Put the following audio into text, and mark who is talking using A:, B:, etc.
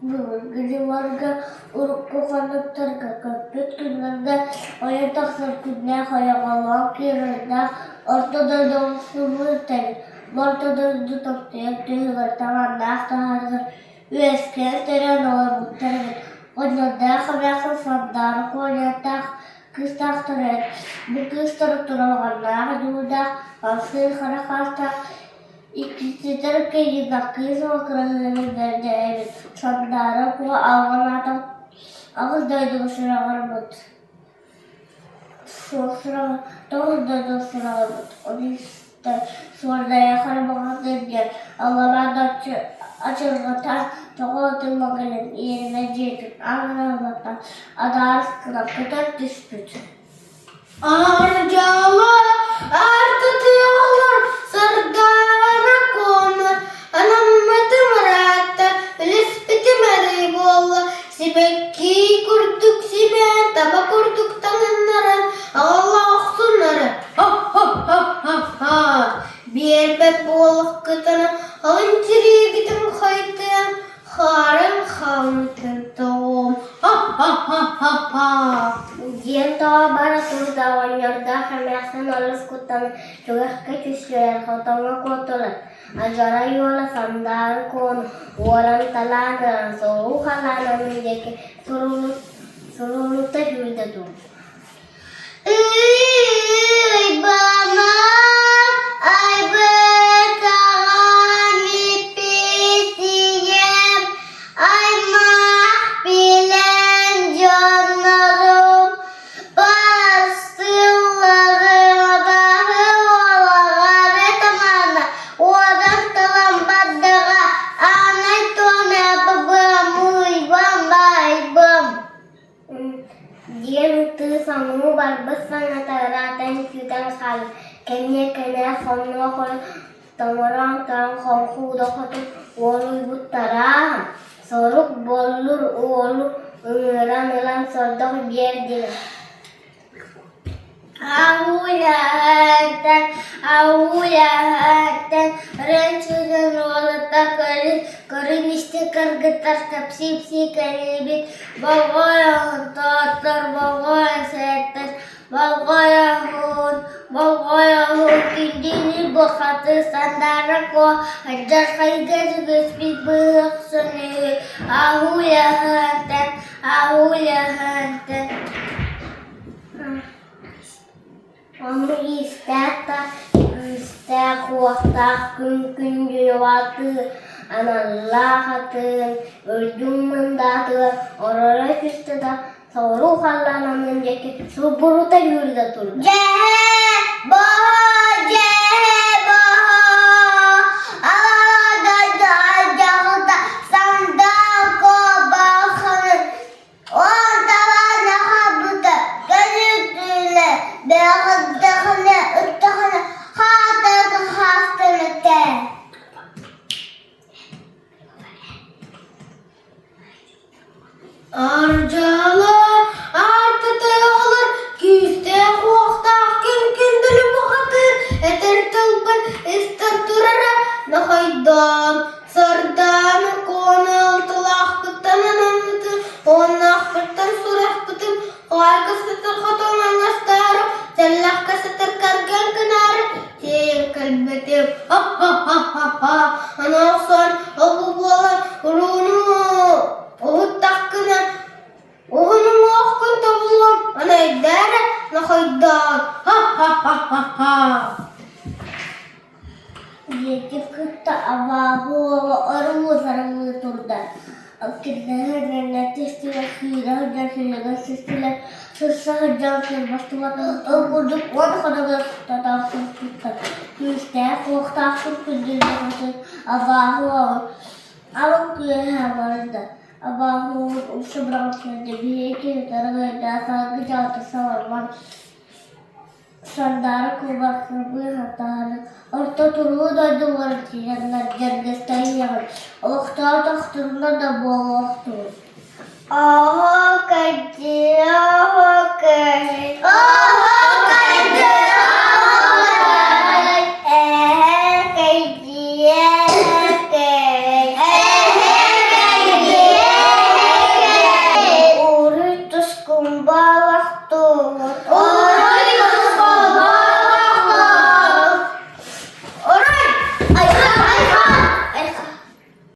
A: Былыргы дьылларга урукку хонуктарга көппүт күннэргэ ойон тахсар күннээх ойоҕолоох киирэрдээх орто дойду охсубут тэҥ, бу орто дойду тохтуйар түһүгэр талааннаах таһаарыгар үөскээн төрөөн олорбуттар эбит. Оҕонньордоох эмээхсин Сандаара Коляттаах кыыстаахтар эбит. Бу кыыстара тураҕаннаах дьулуурдаах, аҥсыыр хара хаастаах Иккисчитэр кыайыылаах кыыс уол кыраһыабай бэрдэ эбит, Сандаара Куо алҕан аата аҕыс дойдуга сураҕырбыт, суох сураҕа тоҕус дойдуга сураҕырбыт, ону истэн Суордайа Харбаҕатыыр диэн аллараа ачырҕата тоҕо ытылла кэлэн иэримэ дьиэтин аанын аһыллаттаан адаарыс гына көтөн түспүт.
B: Ардьала артытыалар сардаана куонар, анаммытым ыраатта, үлүспүтүм арыы буолла, сибэкки курдук симээн, таба курдук таҥыннаран, аҕала охсунара, ха-ха-ха-ха-ха, биэрбэт буоллаххытына, алын тириигитин хайтыам, Хаарын хаамытын тоҕуом ха-ха-ха-ха-ха
A: Диэн тоҕо бара турда оҕонньордоох эмээхсин олус куттанан түгэххэ түстүлэр, хотоҥҥо куоттулар. Адьарай уола Сандаары Куону уоран талаан ылан соҕуруу халаан аннын диэки сурулута сүүрдэ турда. Аймах билэн дьоннорум бастыылларын абааһы уолаҕары тамана уодан талан бардаҕа аанай туона бабыам байбым Диэн ытыы саныы барбыт саҥата ыраатан сүтэн хаалла, кэмниэ кэнээр хоннуо хойут тоҥорон туран хоҥкууда хотун уолуйбуттара, сорук боллур уолу ыҥыран ылан сордох биэрдилэр Ауляһыттан, ауляһыттан рынчыгын уолуттар көрүн исти кыргыттар кэпсии-ипсии кэллибит, болҕойоһун тоттор, болҕойон сэрэттэр, болҕойоһун, болҕойоһун күндүнү бухаты Сандаара Куо алдьархайга түбэспит быһахсын үһү, ауляһыттан, ауляһыттан Ону иистээх да күүстээх-уохтаах күн-күн дьуйулаатыы аналлаах атын үрдүк мындаатыгар ороро түстэ да соҕуруу халлаан аннын диэки субурута үүрдэ турда.
B: Дьэһэ, боһо, дьэһэ, боһо, алаадайда алдьаҕыта сандал куобахын Ол талаана хаалбыта, кэлиитинэ, бэҕэһэххинэ, ыттахына хаатарга хаастан этэ Ардьала аартытыалар күүстээх-уохтаах күн-күндүлү бухатыыр этэр тылбын истэн турара нохойдоон Сардаана Куону алталаахпыттан анаммытын, уоннаахпыттан сурахпытын хоойго сытар хотон аҥастаары, тэллэххэ сытар кэргэн гынаары тиэйэн кэлбитим. Ха-ха-ха-ха-ха! Аны охсон ол-бу буолан урууну уһуттаххына, уһун уҥуоххун тобулуом, аны өйдөө эрэ, нохойдоон. Ха-ха-ха-ха-ха!
A: Диэки кытта абааһы уола оруу сарылыы турда, кинилэр түстүлэр, сүүрэ сылдьан сүнньүгэр түстүлэр, сырса сылдьан сырбастылар, ол курдук уон хонугар устата сыппыттар, күүстээх-уохтаахтык күндүллэҕитин абааһы уолун алын күөһэ барда, абааһы уолун умса быраҕан сылдьан биһиги киһи өйдөөх саргы дьаата салаллан Сандаара куобахтарбыы сатаан, орто туруу дойдулар тиийэннэр дьэргэстэһиэҕин, олохтоотохторуна да буолуохтун
B: Оһо кэдьиэ, оһо кэһин, оһо.